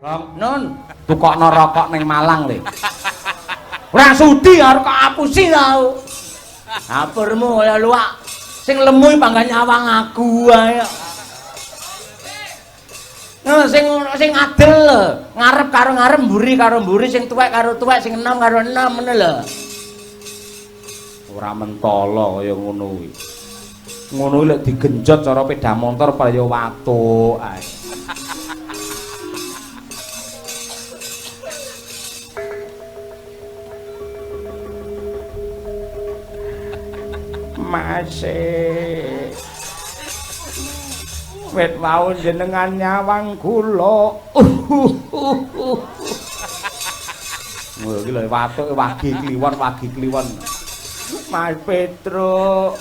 Gong, Nun, tukokno rokok ning Malang le. Ora sudi arep kok apusi tau. Dapurmu kaya luwak. Sing lemu iki pangga nyawang aku ae. Nah, sing sing adil lho, ngarep karo ngarep, mburi karo mburi, sing tuwek karo tuwek, sing enom karo enom ngono lho. Ora mentala kaya ngono kuwi. Ngono kuwi lek digenjot cara sepeda motor kaya watuk ae. Masih wit wau jenengan nyawang kula. Ngono iki lho watuk wagi kliwon wagi kliwon. Mas Petro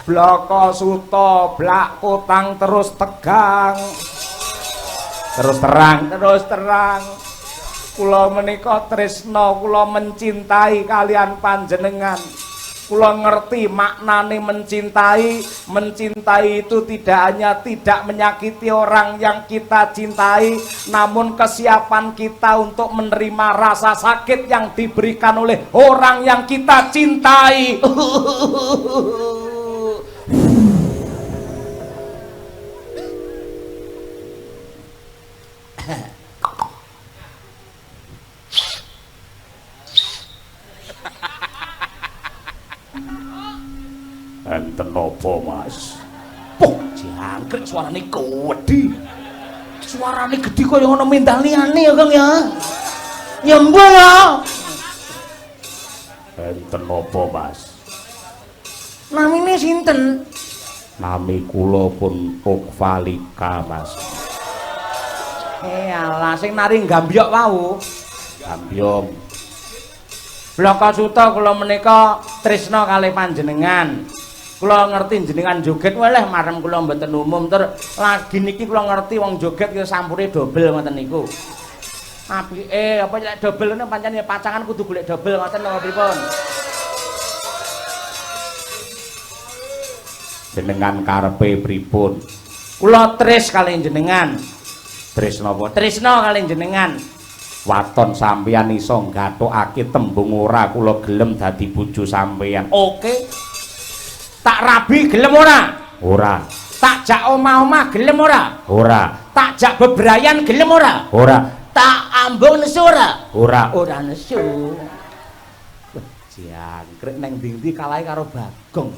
bloko suta blak kotang terus tegang. Terus terang, terus terang. Kula menika tresna, kula mencintai kalian panjenengan. Kula ngerti maknane mencintai. Mencintai itu tidak hanya tidak menyakiti orang yang kita cintai, namun kesiapan kita untuk menerima rasa sakit yang diberikan oleh orang yang kita cintai. Enten apa, Mas? Poh, jangkrik suarane gedhi. Suarane gedhi kaya ngono mendah liyane ya, Kang ya. Nyembuh ya. Enten apa, Mas? Namine sinten? Nami kula pun Okvalika, Mas. Eh alah sing nari gambyok wau. Gambyong. Bloko Suta kula menika tresna kalih panjenengan. Kula ngerti jenengan joget weleh marem kula mboten umum tur lagi niki kula ngerti wong joget ya sampure dobel ngoten niku. Apike apa lek dobel ngene pancen ya pacangan kudu golek dobel ngoten napa pripun? Jenengan karepe pripun? Kula tris kalih jenengan. Tris napa? Tresna kalih jenengan. Waton sampeyan iso nggathukake tembung ora kula gelem dadi bojo sampeyan. Oke. Tak rabi gelem ora? Ora. Tak jak omah-omah gelem ora? Ora. Tak jak bebrayan gelem ora? Ora. Tak ambung nesu ora? Ora. Ora nesu. Wah, jangkrik neng ndi-ndi kalahe karo Bagong.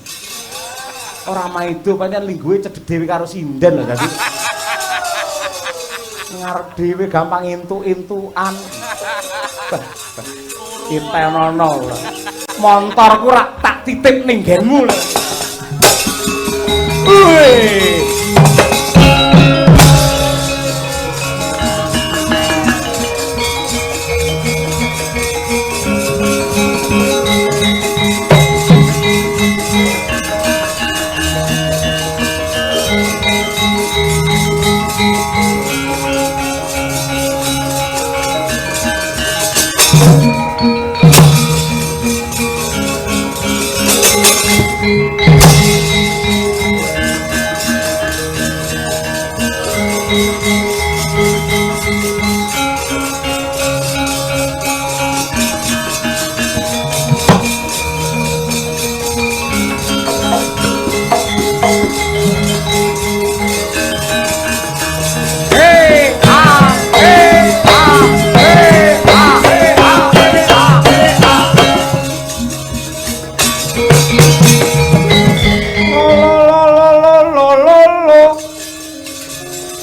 Ora maido pancen lingguhe cedhek dhewe karo sinden lho dadi. Ngarep dhewe gampang entuk-entukan. Kitenono lho. Montorku rak tak titip ning nggenmu lho. Wih.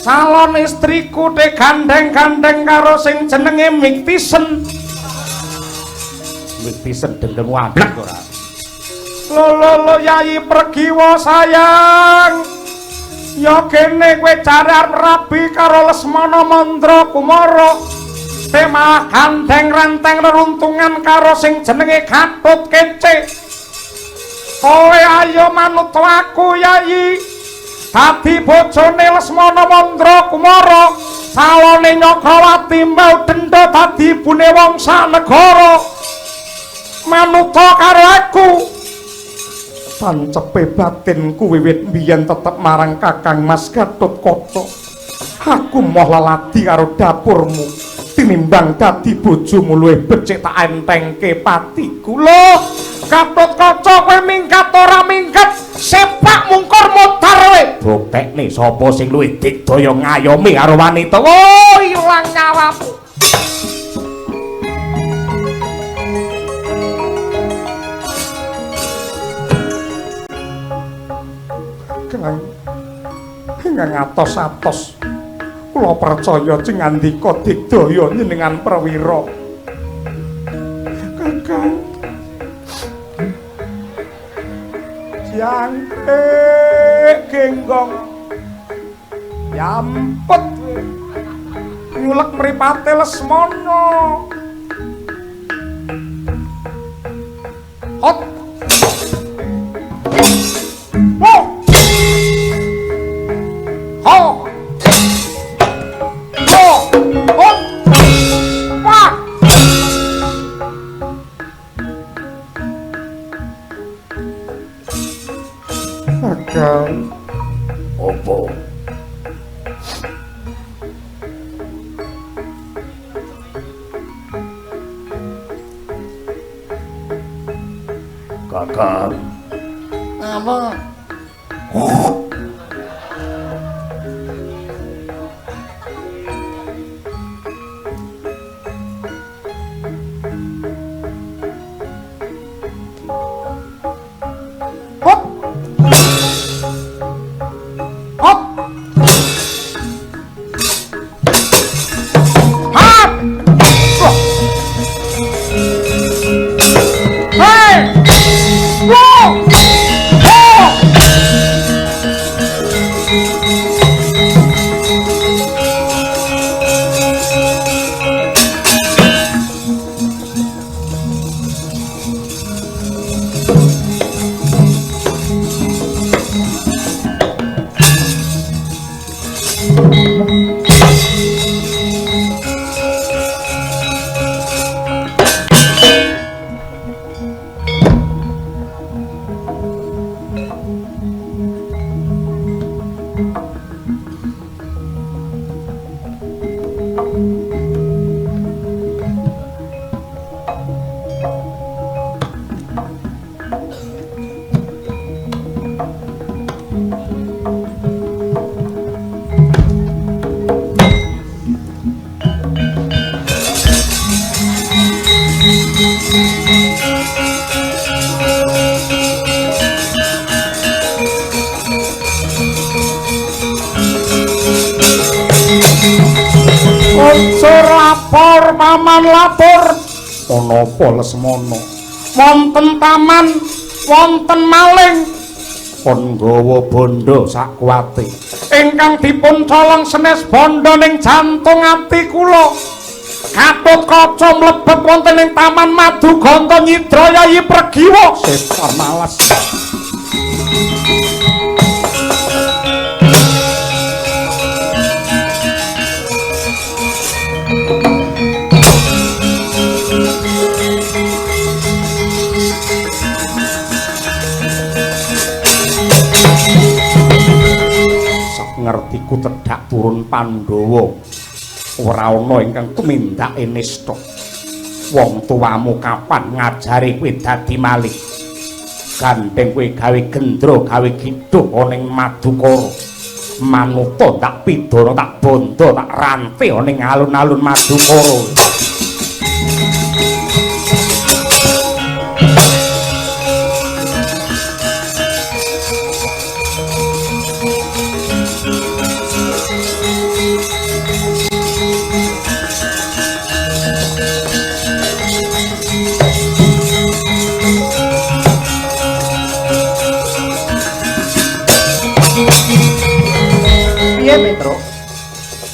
Salon istriku te gandeng-gandeng karo sing jenenge Miktisen. Miktisen dendemu ablek ora? Lo lo lo Yayi Pergiwa sayang. Ya kene kowe jare arep rabi karo Lesmana Mandra Kumara. Te malah gandeng renteng reruntungan karo sing jenenge Gatut Kece. Kowe ayo manut aku Yayi. Dadi bojone Lesmana Mandra Kumara, salone Nyakrawati mau denda dadi ibune wong sanegara. Manuta karo aku. Tancepe batinku wiwit biyen tetep marang Kakang Mas Gatotkaca. Aku moh leladi karo dapurmu. Tinimbang dadi bojomu luwih becik tak entengke patiku. Lho, Gatotkaca kowe minggat ora minggat, sepak mungkur modar kowe. Buktekne sapa sing luwih digdaya ngayomi karo wanita. Oh, ilang nyawamu. Kang ingkang atos-atos kula percaya cingandika digdaya njenengan perwira. Kakang jangkrik genggong yampet nyulek mripate Lesmana. Hot. Ho. Ho. Ho. Hot. Wah. Kakang. Opo? Kakang. Apa? Hop. Hop. Hap. Hei. Wo. Ho. Unsur lapor paman lapor. Ana apa Lesmana? Wonten taman, wonten maling. Kon nggawa bondo sak kuwate. Ingkang dipun colong senes bondo ning jantung ati kula. Gatotkaca mlebet wonten ing taman Maduganta nyidra Yayi Pregiwa. Setan malas. Ngertiku tedhak turun Pandhawa ora ana ingkang tumindake nista. Wong tuamu kapan ngajari kowe dadi maling? Gandeng kowe gawe gendra, gawe kidung ana ing Madukara. Manuta tak pidana, tak bondo, tak rante ana ing alun-alun Madukara.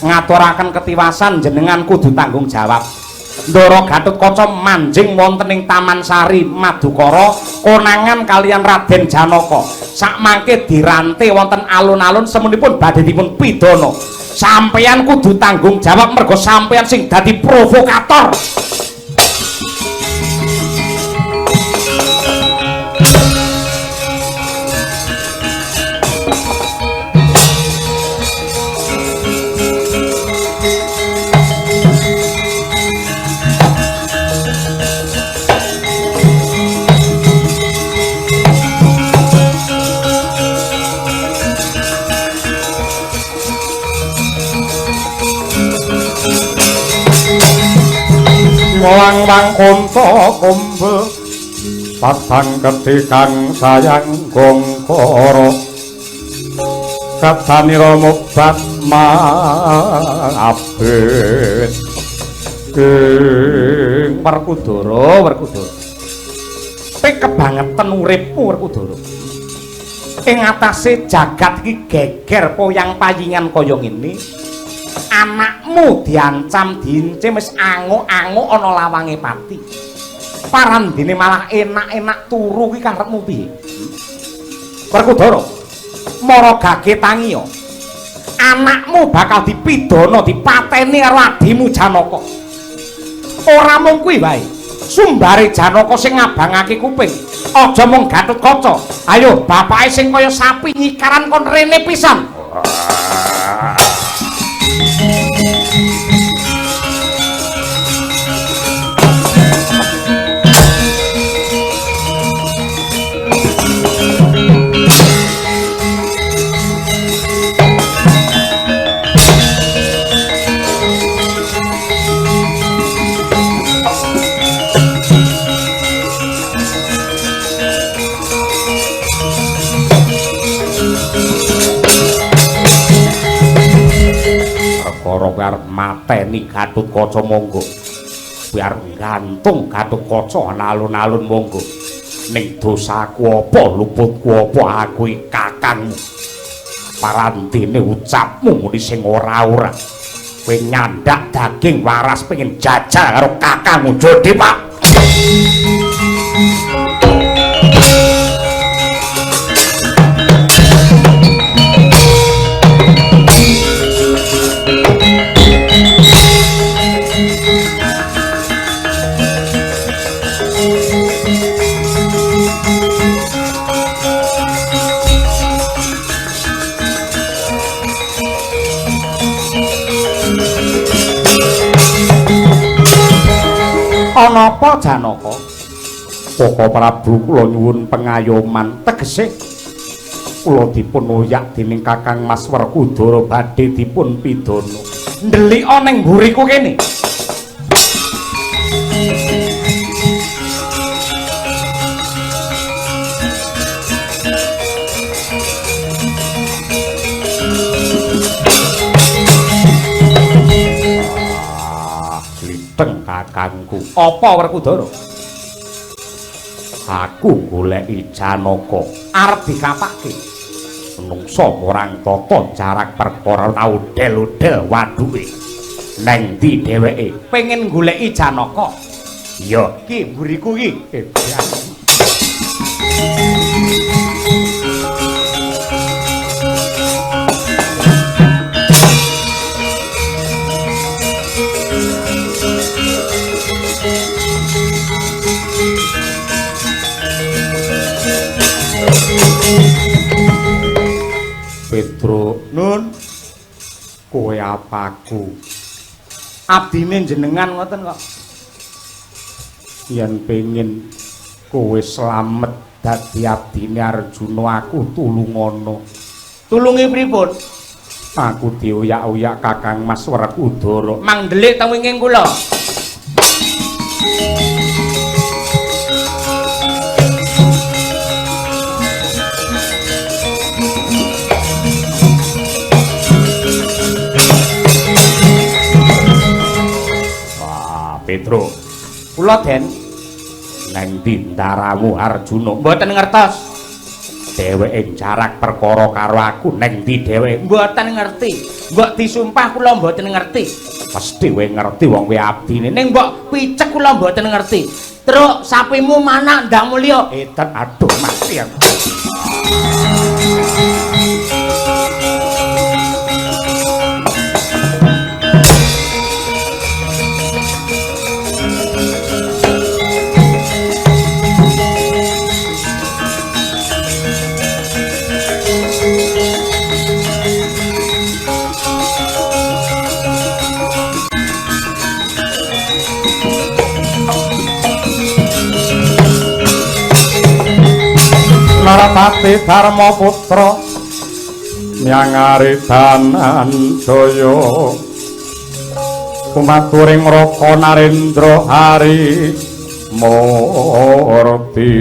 Ngaturaken ketiwasan jenengan kudu tanggung jawab. Ndara Gatotkaca manjing wonten ing Taman Sari Madukara konangan kalian Raden Janaka. Sakmangke dirante wonten alun-alun semunipun badhe dipun pidana. Sampeyan kudu tanggung jawab mergo sampeyan sing dadi provokator. Bima wang-wang unta kumbel patang gedhe kang sayang gongkara katanira mobat mabit ing Werkudara. Werkudara pe kebangetan uripmu Werkudara. Ing atase jagat iki geger poyang payingan kaya ngene, anakmu diancam diincim wis anguk-anguk ana lawange pati. Parandene malah enak-enak turu kuwi karepmu piye? Werkudara, mara gage tangiya. Anakmu bakal dipidana, dipateni karo adimu Janaka. Ora mung kuwi wae, sumbare Janaka sing ngabangake kuping. Aja mung Gatotkaca. Ayo bapake sing kaya sapi nyikaran kon rene pisan. Perkara kowe arep mateni Gatotkaca monggo. Kowe arep gantung Gatotkaca alun-alun monggo. Ning dosaku apa, luputku apa, aku iki kakangmu. Parandene ucapmu muni sing ora-ora. Kowe nyandak daging waras pengen jajal karo kakangmu Jodi, Pak. Ana apa Janaka? Koko Prabu kula nyuwun pengayoman, tegese kula dipun oyak dening Kakang Mas Werkudara badhe dipun pidana. Ndelika ning mburiku kene. Gliteng kakangku. Apa Werkudara? Aku goleki Janaka arep dikapake. Menungsa orang tata jarak perkara tau udel-udel waduke. Neng ndi dheweke? Pengen goleki Janaka. Iya, iki mburiku iki. Edan. Petro, Nun, kowe apaku? Abdine jenengan ngoten kok. Yen pengin kowe slamet dadi abdine Arjuna, aku tulungono. Tulungi pripun? Aku dioyak-oyak Kakang Mas Werkudara. Mang ndelik teng wingking kula. Petro, kula Den nang ndi ndaramu Arjuna? Mboten ngertos. Dheweke jarak perkara karo aku nang ndi dheweke? Mboten ngerti. Mbok disumpah kula mboten ngerti. Mesti kowe ngerti wong kowe abdine. Ning mbok picek kula mboten ngerti. Truk sapimu mana ndang mulya? Edan, aduh mati aku. Narapati Dharma Putra Nyangari Danan Jaya Kumaturing Raka Narendra Hari Murti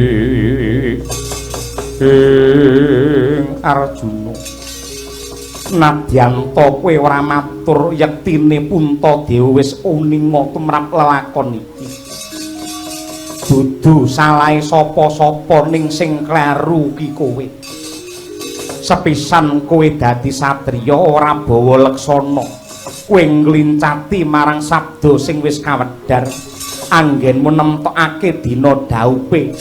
ing Arjuna. Nadyan ta kowe ora matur yektine Puntadewa wis uninga tumrap lelakon iki. Dudu salahe sapa-sapa ning sing kleru ki kowe. Sepisan kowe dadi satriya ora bawa leksana. Kowe nglincati marang sabda sing wis kawedhar. Anggenmu nemtokake dina daupe.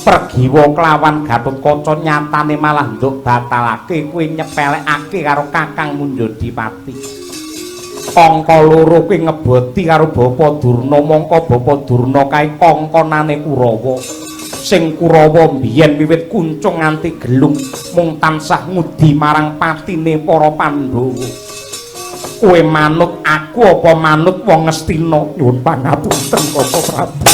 Pergiwa kelawan Gatotkaca nyatane malah nduk batalake kowe nyepelekake karo Kakang Munjodipati. Angka loro kowe ngeboti karo Bapa Durna, mongko Bapa Durna kae kongkonane Kurawa. Sing Kurawa mbiyen wiwit kuncung nganti gelung mung tansah ngudi marang patine para Pandhawa. Kowe manut aku apa manut wong Ngastina? Nyuwun pangapunten Bapak Prabu.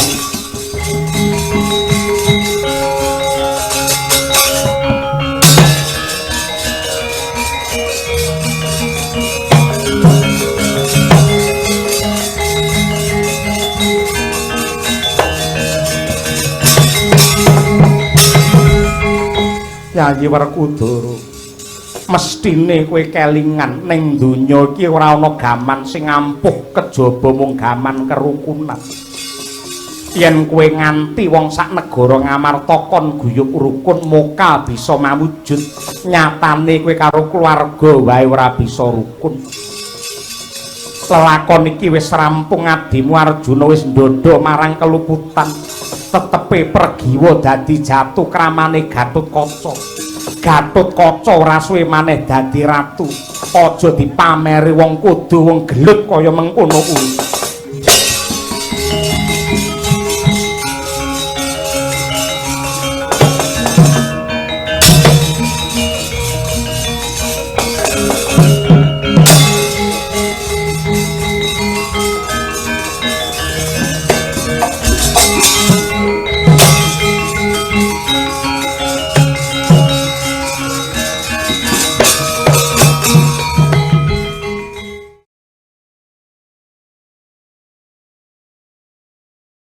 Yayi Werkudara, mestine kowe kelingan ning donya iki ora ana gaman sing ampuh kejaba mung gaman kerukunan. Yen kowe nganti wong sak negara Ngamarta kon guyub rukun mokal bisa mawujud, nyatane kowe karo keluarga wae ora bisa rukun. Lelakon iki wis rampung, adimu Arjuna wis ndhodha marang keluputan. Tetepe Pergiwa dadi jatuh kramane Gatotkaca. Gatotkaca ora suwe maneh dadi ratu. Aja dipameri wong kudu wong gelut kaya mengkono kuwi.